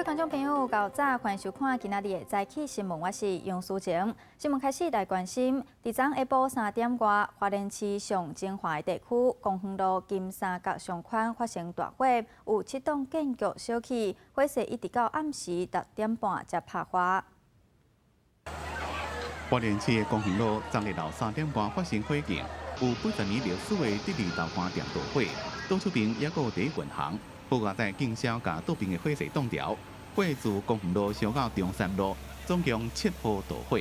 觀眾朋友，較早歡迎收看今仔日的早起新聞，我是楊淑晴。新聞開始來關心，佇昨下晡3點外，花蓮市上精華的地區公園路金三角商圈發生大火，有七棟建築燒去，火勢一直到暗時6點半才拍花。花蓮市的公園路昨下晝3點外發生火警，有80年歷史的得利豆乾店著火，倒出邊猶閣有第一銀行，好佳哉警消共倒邊的火勢擋牢。火自公園路燒到中山路，總共七號著火。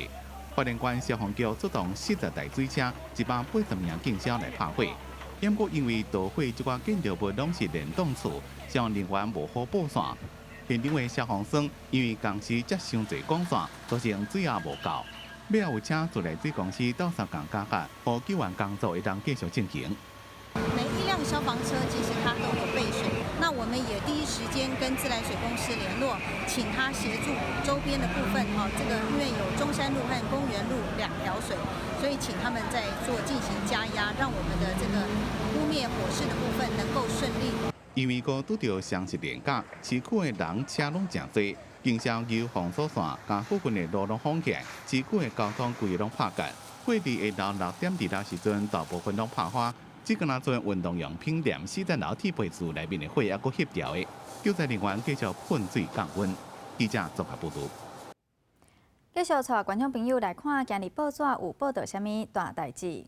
花蓮縣消防局出動40台水車，180名警消來拍火。毋過因為著火這寡建築物攏是連棟厝，消防人員無好佈線。現場的消防栓因為工時接傷濟管線，造成水壓無夠。尾仔有請自來水公司鬥相共加壓，予救援工作會當繼續進行。每一輛消防車其實它都有備水，那我們也第一時間跟自來水公司聯絡，請他協助周邊的部分。哈，這個因為有中山路和公園路兩條水，所以請他們在做進行加壓，讓我們的這個撲滅火勢的部分能夠順利。因為閣拄著雙十連假，市區的人車攏誠濟，警消由封鎖線共附近的路攏封起來，市區的交通規个攏拍結。火佇下晝6點20時陣，大部分攏拍花。只敢若陣運動用品店四層樓鐵皮厝內面的火猶閣翕著的，救災人員繼續噴水降溫。記者綜合報導。繼續帶觀眾朋友來看，今日報紙有報導啥物大代誌。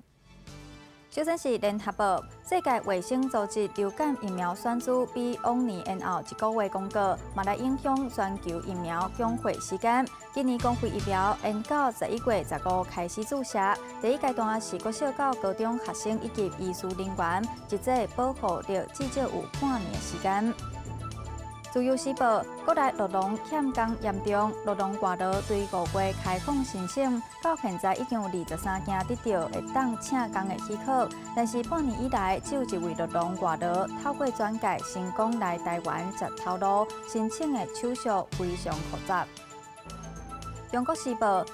首先是聯合報，世界衛生組織流感疫苗選址比往年延後一個月公告，嘛來影響全球疫苗供貨時間。今年公費疫苗延到11月15開始注射，第一階段是國小到高中學生以及醫事人員，一劑保護力至少有半年時間。自由時報，國內酪農欠工嚴重，酪農外勞對5月開放申請，到現在已經有23間得到會當請工的許可，但是半年以來只有一位酪農外勞透過轉介成功來台灣食頭路，申請的手續非常複雜。中國時報，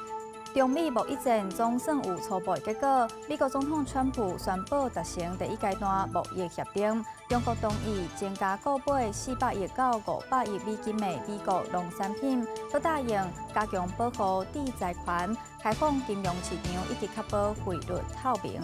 中美貿易戰總算有初步的結果。美國總統川普宣布達成第一階段貿易協定，中國同意增加購買400億到500億美金的美國農產品，閣答應加強保護智財權、開放金融市場以及確保匯率透明。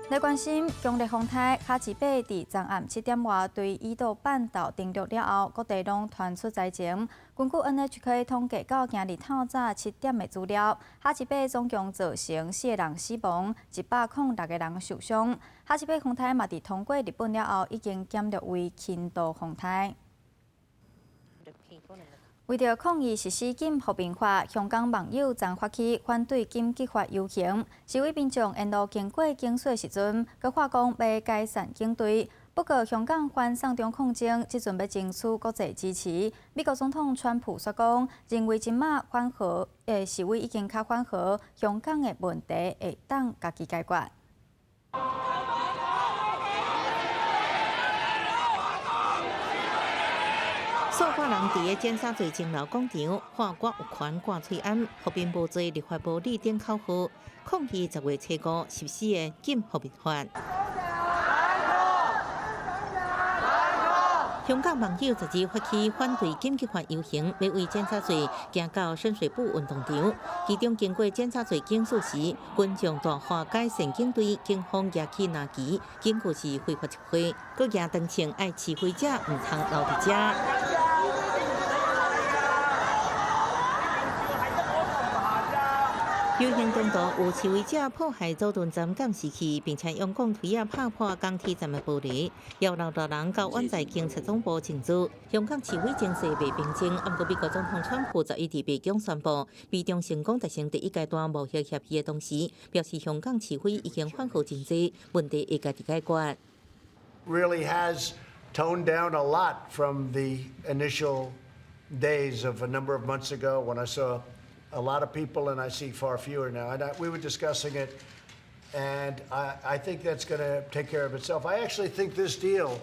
來關心強烈風颱哈吉貝佇昨暗7點外對伊豆半島登陸了後，各地攏傳出災情。根據 NHK 統計，到今日透早7點的資料，哈吉貝總共造成四個人死亡，106個人受傷。哈吉貝風颱嘛，佇通過日本了後，已經減弱為輕度風颱。為著抗議實施禁復眠法，香港網友昨發起反對禁結法遊行，示威民眾沿路經過警署時陣，閣喊講欲解散警隊。不過，香港反送中抗爭這陣欲爭取國際支持。美國總統川普說講，認為這馬緩和，示威已經較緩和，香港的問題會當家己解決。數百人佇个尖沙咀鐘樓廣場，喊我有權掛喙罨，和平無罪立法無理等口號，抗議10月初五實施的禁復眠法。香港網友12發起反對禁結法遊行，欲為尖沙咀行到深水埗運動場，其中經過尖沙咀警署時，群眾大喊解散警隊，警方舉起藍旗，警告是非法集會，閣舉長槍愛示威者毋通留佇遮。遊行中途有示威者破壞佐敦站監視器，並且用鋼錘仔拍破港鐵站的玻璃，有6人到灣仔警察總部靜坐。香港示威情勢未平靜，毋過美國總統川普11佇白宮宣布，美中成功達成第一階段貿易協議的同時，表示香港示威已經緩和真濟，問題會家己解決。 Really has toned down a lot from the initial days of a number of months ago when I saw a lot of people and I see far fewer now. And we were discussing it, and I think that's going to take care of itself. I actually think this deal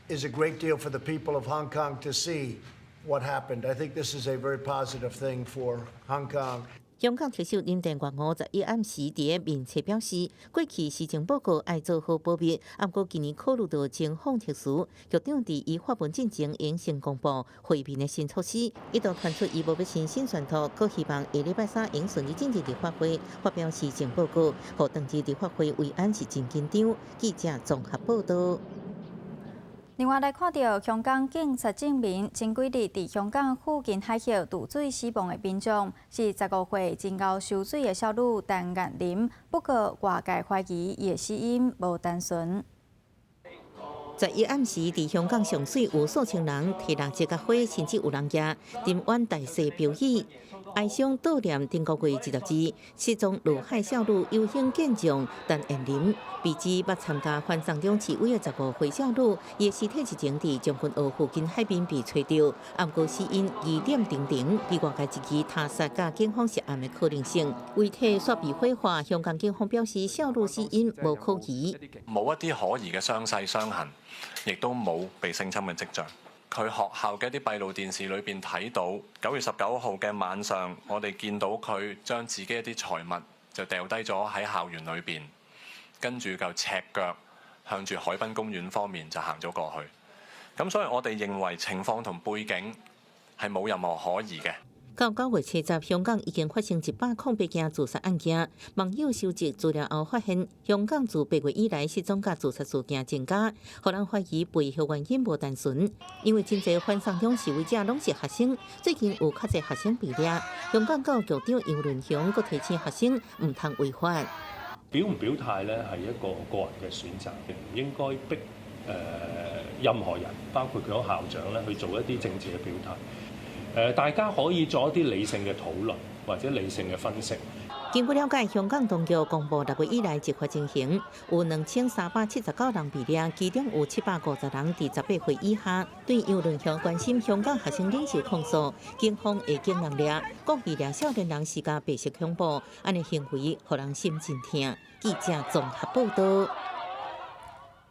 is a great deal for the people of Hong Kong to see what happened. I think this is a very positive thing for Hong Kong. 香港特首林鄭月娥11暗時佇面冊表示，過去施政報告愛做好保密，毋過今年考慮到情況特殊，局長佇伊發文進前應先公布惠民的新措施。一度傳出伊無欲親身宣讀，閣希望下禮拜三應順利進入立法會發表施政報告，予當日立法會維安是真緊張。記者綜合報道。另外來看著香港警察證明，前幾日佇香港附近海峽墮水死亡的民眾，是15歲真𠢕泅水的少女陳彥琳。不過外界懷疑伊的死因無單純。 11暗時，佇香港上水有數千人提蠟燭佮花，甚至有人舉沉灣大細標語，哀傷悼念頂個月20日失蹤落海少女游泳健將陳彥琳，被指捌參加反送中示威的15歲少女，伊的屍體日前佇將軍澳附近海邊被揣著，毋過死因疑點重重，被外界質疑他殺佮警方涉案的可能性。遺體煞被火化，香港警方表示少女死因無可疑，冇一啲可疑嘅傷勢傷痕，亦都冇被性侵嘅跡象。佢學校嘅一啲閉路電視裏邊睇到9月19號嘅晚上，我哋見到佢將自己一啲財物就掉低咗喺校園裏邊，跟住就赤腳向住海濱公園方面就行咗過去。咁所以我哋認為情況同背景係冇任何可疑嘅。到9月70，香港已經發生108件自殺案件。網友收集資料後發現，香港自8月以來失蹤佮自殺事件增加，予人懷疑背後原因無單純。因為真濟反送中示威者攏是學生，最近有較濟學生被掠。香港教育局長楊潤雄閣提醒學生毋通違法。表唔表態咧係一個個人嘅選擇，唔應該逼任何人，包括佢個校長咧去做一啲政治嘅表態。大家可以做一啲理性嘅討論或者理性嘅分析。根據了解，香港當局公布6月以來執法情形，有2379人被掠，其中有750人佇18歲以下。對楊潤雄關心香港學生領袖控訴，警方會警人掠，故意掠少年人施加白色恐怖，按呢行為予人心真疼。記者綜合報道。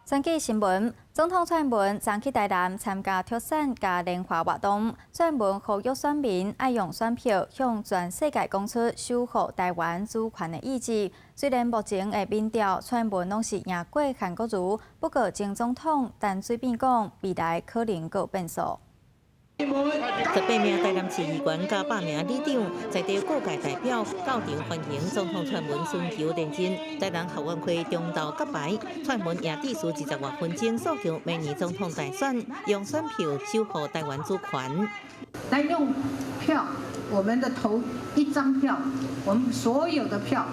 選舉新聞，總統蔡英文昨去台南參加鐵傘嘉年華活動，蔡英文呼籲選民愛用選票向全世界講出守護台灣主權的意志。雖然目前的民調，蔡英文攏是贏過韓國瑜，不過前總統陳水扁講未來可能閣有變數。 18名台南市議員佮100名里長，在地各界代表到場歡迎總統蔡英文尋求連任。台南後援會中投揭牌，蔡英文也致辭20外分鐘，訴求明年總統大選用選票守護台灣主權。來用票，我們的投一張票，我們所有的票，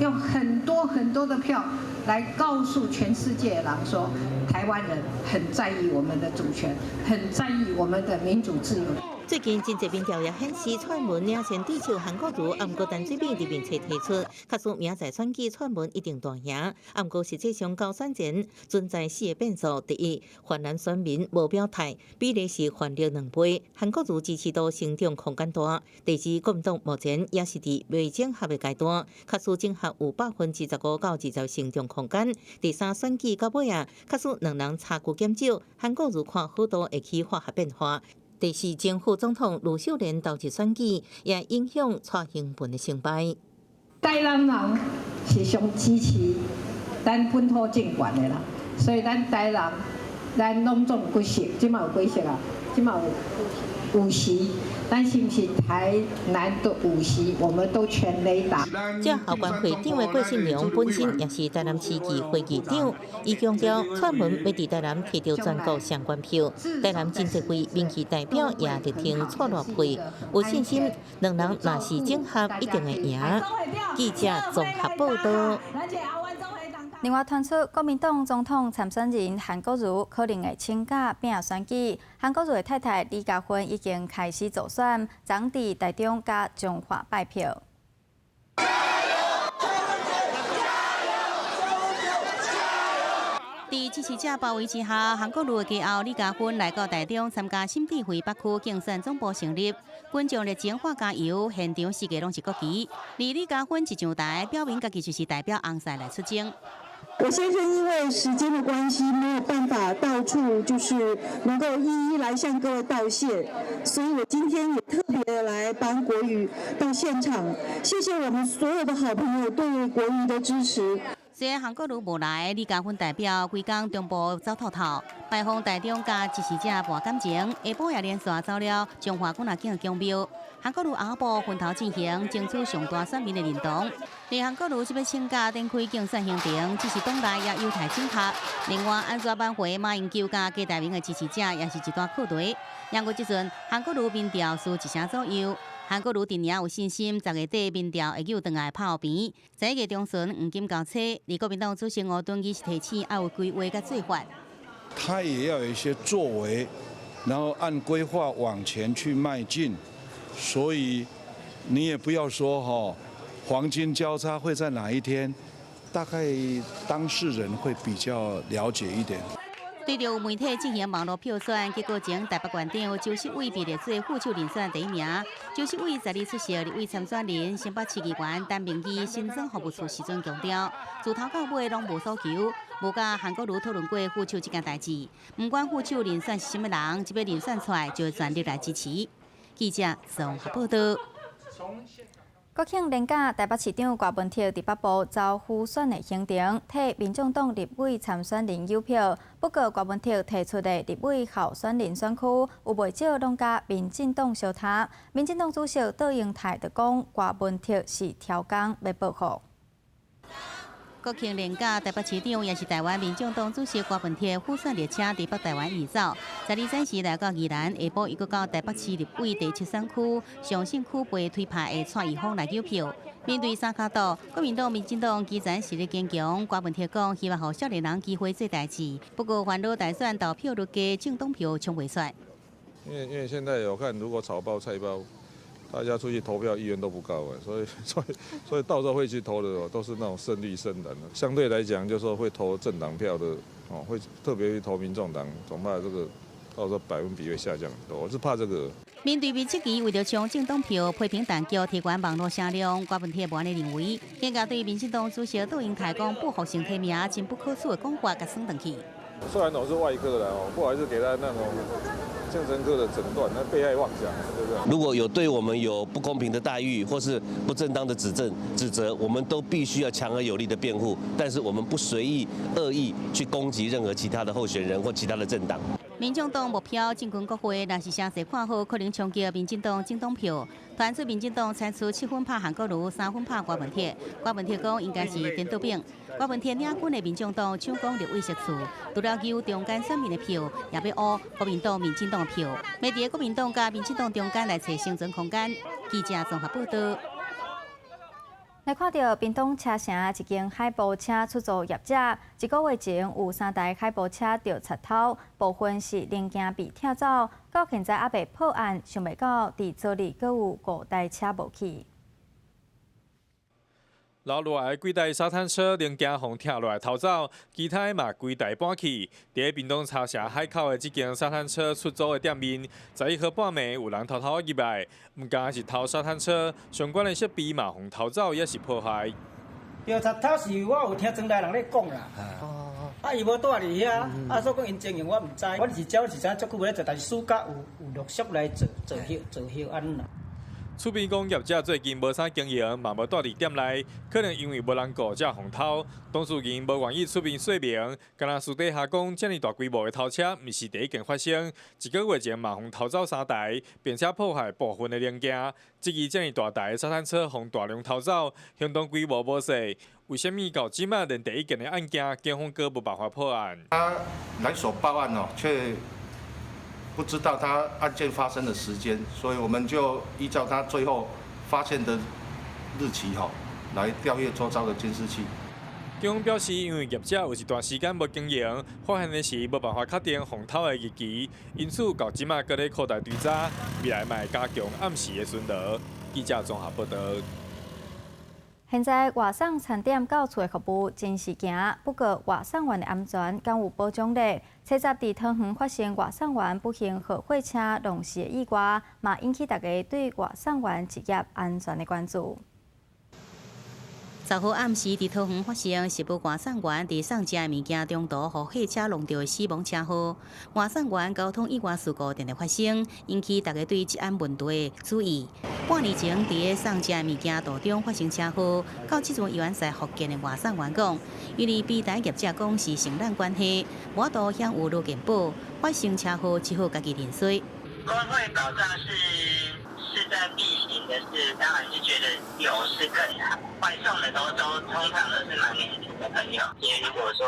用很多很多的票來告訴全世界人說，台灣人很在意我們的主權，很在意我們的民主自由。最近真濟民調也顯示蔡英文領先對手韓國瑜，毋過陳水扁佇面冊提出，假使明仔載選舉蔡英文一定大贏，毋過實際上到選前存在四個變數：第一，泛藍選民無表態，比例是泛綠2倍，韓國瑜支持度成長空間大；第二，國民黨目前也是佇未整合的階段，假使整合有15%到20%成長空間；第三，選舉到尾仔，假使兩人差距減少，韓國瑜看好多會起化學變化。第四，前副總統呂秀蓮投入選舉，也影響蔡英文的成敗。台南人是上支持咱本土政權的啦，所以咱台南，咱攏總有幾席，這馬有幾席啊？這馬有5席，咱是毋是台南的5席，我們都全壘打。這後援會長的郭信良本身也是台南市議會議長，伊強調蔡英文欲佇台南提著全國相關票，台南真濟位民意代表也力挺蔡賴配，有信心兩人若是整合一定會贏。記者綜合報道。另外傳出國民黨總統參選人韓國瑜可能會請假拼選舉。韓國瑜的太太李嘉芬已經開始助選，昨佇台中佮彰化拜票。加油！加油！加油！佇支持者包圍之下，韓國瑜的家後李嘉芬來到台中參加新智會北區競選總部成立，群眾熱情喊加油，現場四界攏是國旗。而李嘉芬一上台，表明家己就是代表紅賽來出征。我先生因為時間的關係，沒有辦法到處就是能夠一一來向各位道謝，所以我今天也特別來幫國瑜到現場，謝謝我們所有的好朋友對國瑜的支持。雖然韓國瑜無來，李嘉芬代表規工中部走透透，拜訪台中佮支持者博感情，下晡也連續走了彰化古若景宮廟。韓國瑜後部分頭進行爭取上大選民的認同。而韓國瑜這擺請假展開競選行程，只是黨內也有待整合。另外，按怎挽回馬英九佮郭台銘的支持者，也是一大課題。不過這陣韓國瑜民調輸一成左右。韓國瑜陣營有信心，10月底民調會又轉來拍平。11月中旬黃金交叉，而國民黨主席吳敦義是提醒，愛有規劃佮做法。他也要有一些作為，然後按規劃往前去邁進。所以你也不要說哈，黃金交叉會在哪一天，大概當事人會比較了解一點。對著媒體進行網路票選，結果前台北縣長周錫瑋被列做副手人選第一名。周錫瑋十二出席立委參選人新北市議員陳明義新莊服務處時陣強調，自頭到尾攏無所求，無佮韓國瑜討論過副手這件代誌。毋管副手人選是啥物人，這擺人選出來就會全力來支持。記者綜合報道。國慶連假，台北市長郭文鐵佇北部走輔選的行程，替民眾黨立委參選人誘票。不過，郭文鐵提出的立委候選人選區，有袂少攏佮民進黨相仝。民進黨主席卓榮泰就講，郭文鐵是超工欲報復。國慶連假，台北市長也是台灣民眾黨主席郭文鐵輔選列車佇北台灣移走。12早時來到宜蘭，下晡伊閣到台北市立委第七選區上信區被推派的蔡宜峰來誘票。面對三跤肚，國民黨、民進黨基層實力堅強。郭文鐵講，希望予少年人機會做代誌。不過，煩惱大選投票率低，政黨票衝袂出。因為現在有看，如果草包菜包，大家出去投票意願都不高啊，所以到時候會去投的都是那種深綠深藍的。相對來講，就是說會投政黨票的哦，會特別去投民眾黨，總怕這個到時候百分比會下降很多，我是怕這個。面對被質疑為著搶政黨票，批評當局提懸網路聲量，郭文鐵無按呢認為，更加對民進黨主席卓榮泰講報復性提名真不可取的講法，共耍轉去。雖然我是外科的哦，不過還是給他那種精神科的診斷，那被害妄想，對不對？如果有對我們有不公平的待遇，或是不正當的指證、指責，我們都必須要強而有力的辯護。但是我們不隨意惡意去攻擊任何其他的候選人或其他的政黨。民眾黨目標進軍國會，若是聲勢看好，可能衝擊民進黨政黨票。傳出民進黨採取7分拍韓國瑜，3分拍郭文鐵。郭文鐵講應該是顛倒反。郭文鐵領軍的民眾黨搶攻立委席次，除了搝中間選民的票，也欲挖國民黨、民進黨的票。欲佇國民黨佮民進黨中間來揣生存空間。記者綜合報道。來看著屏東車城一間海埔車出租業者，一個月前有三台海埔車著賊偷，部分是零件被拆走，到現在猶未破案，想袂到佇昨日閣有五台車無去。留落來幾台沙灘車零件予拆落來偷走，其他的嘛規台搬去。佇屏東車城海口的這間沙灘車出租的店面，11號半暝有人偷偷入來，毋但是偷沙灘車，相關的設備嘛予偷走，也是破壞。著賊偷是我有聽莊內人咧講啦，啊伊無蹛佇遐，啊所以講𪜶經營我毋知，阮是這是知影足久無咧做，但是暑假有陸續來做做歇做歇按呢啦。厝邊講業者最近無啥經營，嘛無蹛佇店內，可能因為無人顧才予偷。當事人無願意出面說明，敢若私底下講，遮爾大規模的偷車，毋是第一件發生。一個月前嘛予偷走三台，並且破壞部分的零件。質疑遮爾大台的沙灘車予大量偷走，行動規模無細，為啥物到這擺連第一件的案件，警方閣無辦法破案？他來所報案哦，卻不知道他案件發生的時間，所以我們就依照他最後發現的日期吼，來調閱周遭的監視器。警方表示，因為業者有一段時間無經營，發現的時無辦法確定予偷的日期，因此到這擺閣咧擴大追查，未來嘛會加強暗時的巡邏。記者綜合報道。現在外送餐點到厝的服務真是行，不過外送員的安全敢有保障咧？前陣佇桃園發生外送員不幸予貨車撞死的意外，嘛引起大家對外送員職業安全的關注。10號暗時，佇桃園發生食物外送員佇送食的物件中途，予貨車撞著的死亡車禍。外送員交通意外事故定定發生，引起大家對職安問題的注意。半年前，佇咧送食的物件途中發生車禍，到這陣猶原在復健的外送員講，因為平台業者講是承攬關係，無法度享有勞健保，發生車禍只好家己認衰。工會保障是勢在必行的事，當然是覺得有是更好。外送的都通常都是蠻年輕的朋友。如果說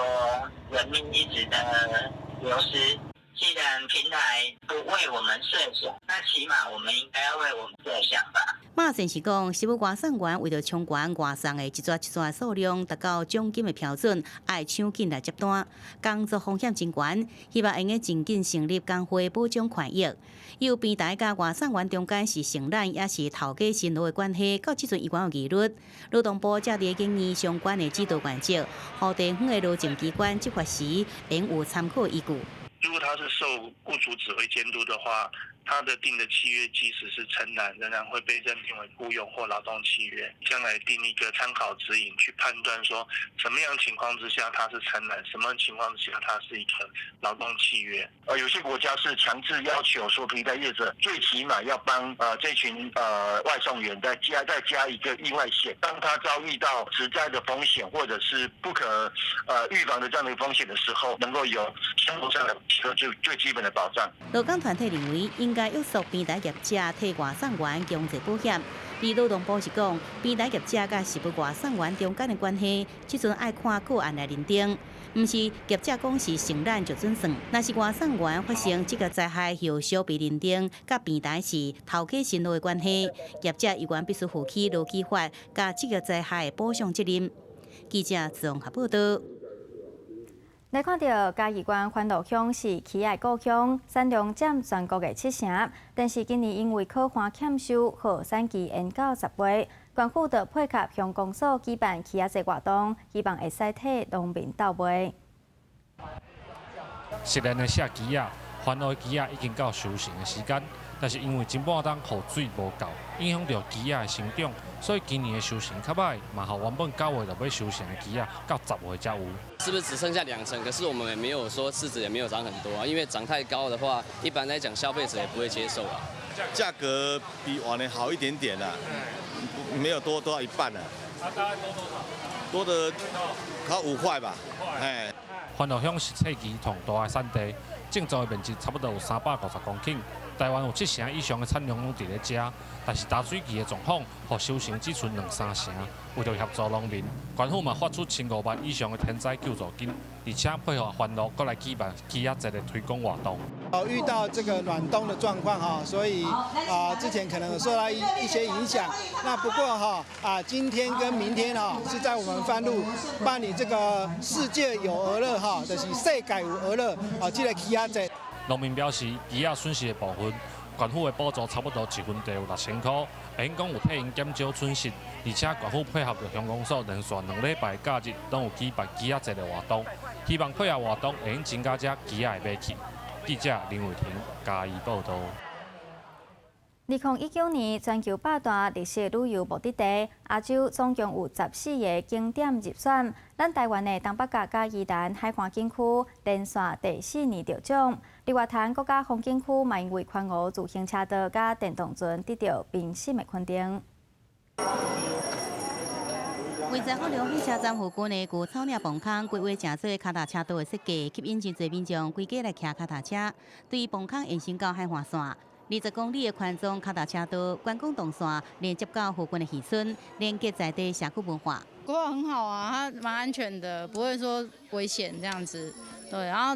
人命一直的流失，既然平台不為我們設想，那起碼我們應該要為我們設想吧。馬先是講，食物外送員為著衝懸外送的一撮一撮數量達到獎金的標準，愛搶緊來接單，工作風險真懸，希望會用盡緊成立工會保障權益。有平台佮外送員中間是承攬抑是頭家辛勞的關係，到這陣猶原有疑慮。勞動部正佇研擬相關的指導原則，予地方的勞政機關執法時，應有參考依據。如果他是受僱主指揮監督的話，他的訂的契約即使是承攬，仍然會被認定為僱傭或勞動契約。將來定一個參考指引，去判斷說，什麼樣情況之下他是承攬，什麼情況之下他是一個勞動契約。有些國家是強制要求說，平台業者最起碼要幫這群外送員再加一個意外險，當他遭遇到職災的風險或者是不可預防的這樣的風險的時候，能夠有生活上的最最基本的保障。勞工團體認為應該約束平台業者替外送員強制保險。而勞動部是講，平台業者佮食物外送員中間的關係，這陣愛看個案來認定，毋是業者講是承攬就準算。若是外送員發生職業災害後續被認定，佮平台是頭家辛勞的關係，業者猶原必須負起勞基法佮職業災害的補償責任。記者綜合報道。來看著嘉義縣番路鄉是起仔故鄉，產量佔全國的7成。但是今年因為苦旱欠收，予產期延到10月。縣府就配合鄉公所舉辦起仔節活動，希望會使替農民鬥賣。熟練的卸枝仔，番路的枝仔已經到收成的時間，但是因為前半冬雨水無夠，影響著枝仔的生長，所以今年的收成較䆀，嘛予原本9月就欲收成的枝仔，到10月才有。是不是只剩下2成？可是我們也沒有說柿子也沒有漲很多啊，因為漲太高的話，一般來講消費者也不會接受啊。價格比往年好一點點啦，沒有多多到一半啦。啊，大概多多少？多的靠5塊吧。哎。番路鄉是冊枝上大的產地，種植的面積差不多有350公頃。台灣有7成以上的產量攏佇咧遮，但是焦水期的狀況，予收成只賰兩三成。為著協助農民，縣府嘛發出1500萬以上的天災救助金，而且配合番路，閣來舉辦枝仔節的推廣活動。哦，遇到這個暖冬的狀況哈，所以啊，之前可能受到一些影響。那不過哈啊，今天跟明天哈是在我們番路辦理這個世界有鵝樂哈，就是世界有鵝樂啊，這個枝仔節。農民表示，枝仔損失的部分，縣府的補助差不多一分地有6000箍，會用講有替𪜶減少損失，而且縣府配合著鄉公所，連續2禮拜假日攏有舉辦枝仔節的活動，希望配合活動會用增加這枝仔的買氣。記者林偉霆嘉義報導。2019年全球百大綠色旅遊目的地，亞洲總共有14個景點入選。咱台灣的東北角佮宜蘭海岸景區連續第四年得獎。日月潭國家風景區嘛因為環湖自行車道佮電動船得著評審的肯定。位在福隆火車站附近的舊草嶺磅空，規劃成做跤踏車道的設計，吸引真濟民眾規家來騎跤踏車，對磅空延伸到海岸線。20公里的環狀跤踏車道，觀光動線連接到附近的漁村，連結在地社區文化。規劃很好啊，它蠻安全的，不會說危險這樣子。對，然後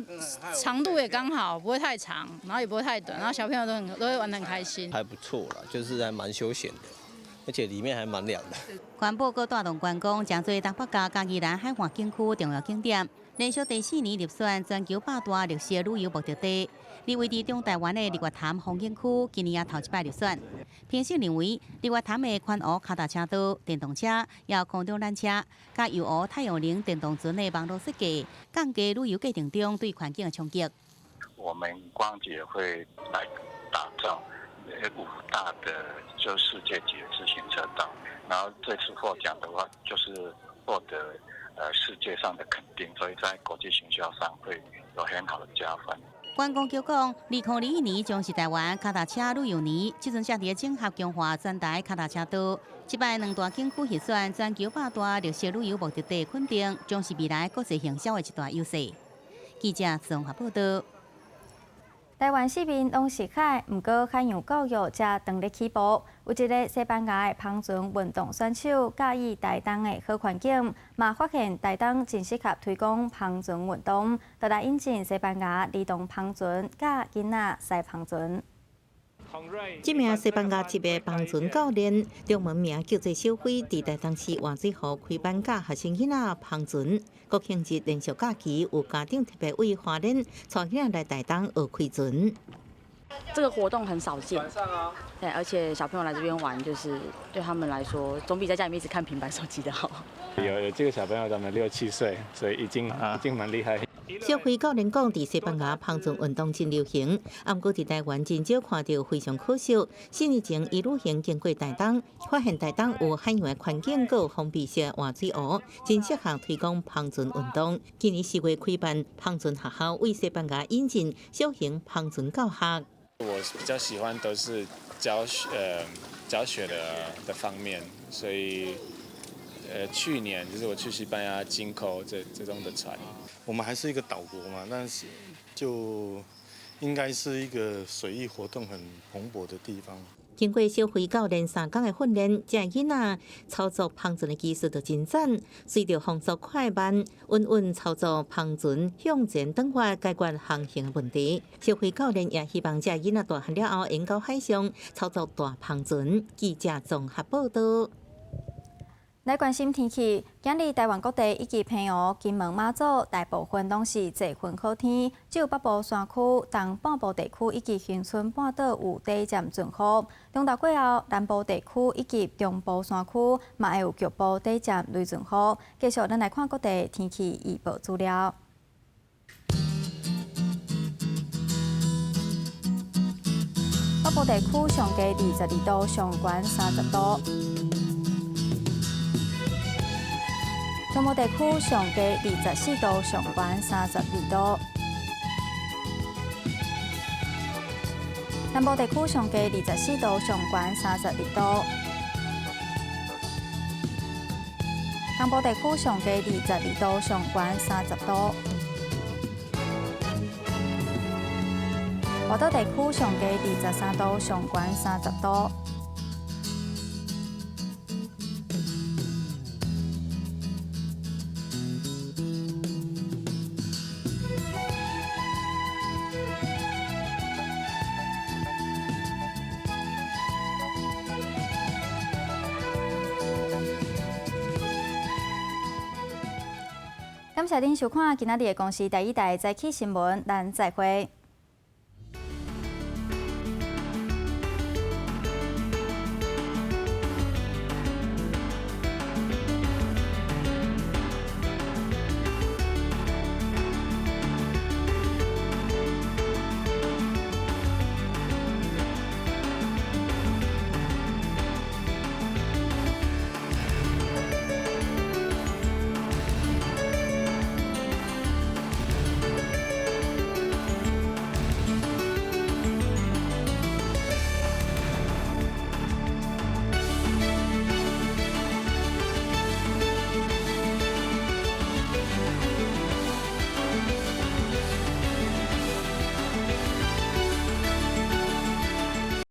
長度也剛好，不會太長，然後也不會太短，然後小朋友都會玩得很開心。還不錯啦，就是還蠻休閒的，而且裡面還蠻涼的。環保閣帶動觀光，成做東北角佮宜蘭海岸景區重要景點。連續第四年入選全球百大綠色旅遊目的地。而位佇中台灣的日月潭風景區，今年也頭一擺入選。評審認為，日月潭的環湖跤踏車道、電動車、抑空中纜車，佮遊湖太陽能電動船的網路設計，降低旅遊過程中對環境的衝擊。我們觀光局會來打造5大的就世界级的自行车道，然後這次獲獎的話，就是獲得世界上的肯定，所以在國際行銷上會有很好的加分。觀光局講，2021年將是台灣跤踏車旅遊年，這陣正佇咧整合強化全台跤踏車道。這擺兩大景區入選全球100大綠色旅遊目的地肯定，將是未來國際行銷的一大優勢。記者綜合報道。台灣四面攏是海，毋過海洋教育才當咧起步。有一个西班牙的帆船運動選手，佮意台東的好環境，嘛發現台東真適合推廣帆船運動，就來引進西班牙兒童帆船，佮囡仔賽帆船。這名西班牙籍的帆船教練，中文名叫做小飛，佇台東市活水湖開班教學生囡仔帆船。國慶日連續假期，有家長特別為花蓮帶囡仔來台東學開船。這個活動很少見，對，而且小朋友來這邊玩，就是對他們來說，總比在家裡面一直看平板手機的好。有這個小朋友，他們6、7歲，所以已經蠻厲害。小飛教練講，佇西班牙帆船運動真流行，毋過佇台灣真少看著，非常可惜。4年前，伊旅行經過台東，發現台東有海洋的環境，閣有封閉式活水湖，真適合推廣帆船運動。今年4月開辦帆船學校，為西班牙引進小型帆船教學。我比較喜歡都是教學的方面，所以去年就是我去西班牙進口這種的船。我們還是一個島國嘛，但是就應該是一個水域活動很蓬勃的地方。經過小飛教練3工的訓練，這囡仔操作帆船的技術就真讚。隨著風速快慢，穩穩操作帆船向前轉發，解決航行的問題。小飛教練也希望這囡仔大漢了後，會到海上操作大帆船。記者綜合報道。來關心天氣，今日台灣各地以及澎湖、金門、馬祖大部分攏是濟雲好天，只有北部山區、東半部地區以及恆春半島有短暫陣雨。中晝過後，南部地區以及中部山區嘛會有局部短暫雷陣雨。繼續，咱來看各地天氣預報資料。北部地區上低22度，上懸30度。中部地區上低24度，上懸32度。南部地區上低24度，上懸32度。東部地區上低22度，上懸30度。外島地區上低23度，上懸30度。感謝恁收看今仔日的公視第一台早起新聞，咱再會。